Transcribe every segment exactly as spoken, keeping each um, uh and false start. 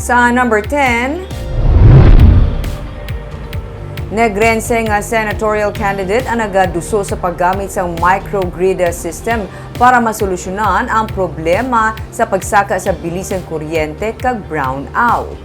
Sa number ten, Negrense nga senatorial candidate ang nagaduso sa paggamit sang microgrid system para masolusyonan ang problema sa pagsaka sa bili sang kuryente kag brownout.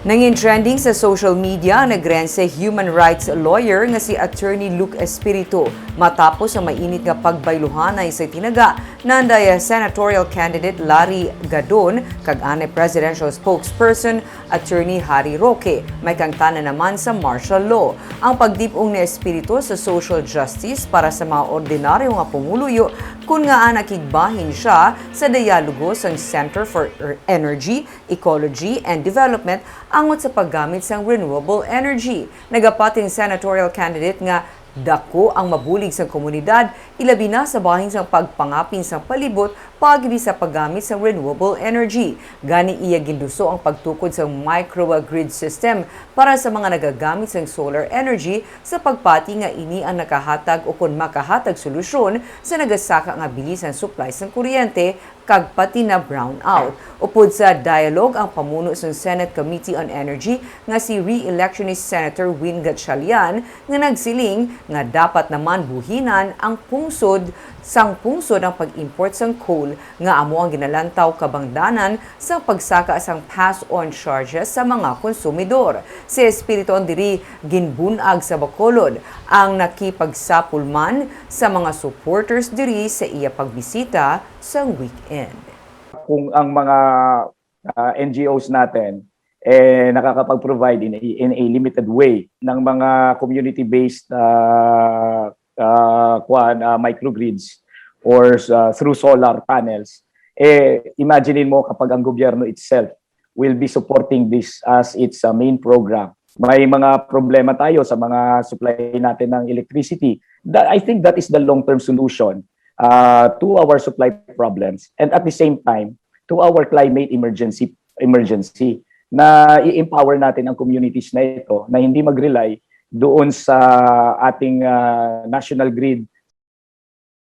Nangin trending sa social media ang Negrense human rights lawyer nga si Attorney Luke Espiritu matapos ang mainit nga pagbayluhanay sa tinaga nanday senatorial candidate Larry Gadon kag anay presidential spokesperson Attorney Harry Roque, may kangtanan naman sa martial law. Ang pagtip-ong ni Espiritu sa social justice para sa mga ordinaryo nga pumuluyo, kun ngaa nakigbahin siya sa dialogo sang Center for Energy, Ecology, and Development angot sa paggamit sang renewable energy. Nagapati ang senatorial candidate nga dako ang mabulig sang komunidad, ilabi na sa bahin sang pagpangapin sang palibot paagi sa paggamit sang renewable energy. Gani, iya ginduso ang pagtukod sang microgrid system para sa mga nagagamit sang solar energy, sa pagpati nga ini ang nakahatag o kon makahatag solusyon sa nagasaka nga bili sang supply sang kuryente kag pati na brownout. Upod sa dialogue, ang pamuno sang Senate Committee on Energy nga si re-electionist Senator Win Gatchalian nga nagsiling nga dapat naman buhinan ang pungsod sang pungsod ang pag-import sang coal nga amo ang ginalantaw kabangdanan sang pagsaka sang pass-on charges sa mga konsumidor. Si Espiritu ang diri ginbun-ag sa Bacolod, ang nakipagsapol man sa mga supporters diri sa iya pagbisita sang weekend. Kung ang mga ah, N G Os natin eh nakakapag-provide in a, in a limited way ng mga community-based ah, ah, kuwan, ah, microgrids or ah, through solar panels, eh imagine mo kapag ang gobyerno itself will be supporting this as its ah, main program. May mga problema tayo sa mga supply natin ng electricity. That, I think that is the long-term solution uh, to our supply problems and at the same time to our climate emergency emergency na i-empower natin ang communities na ito na hindi mag-rely doon sa ating uh, national grid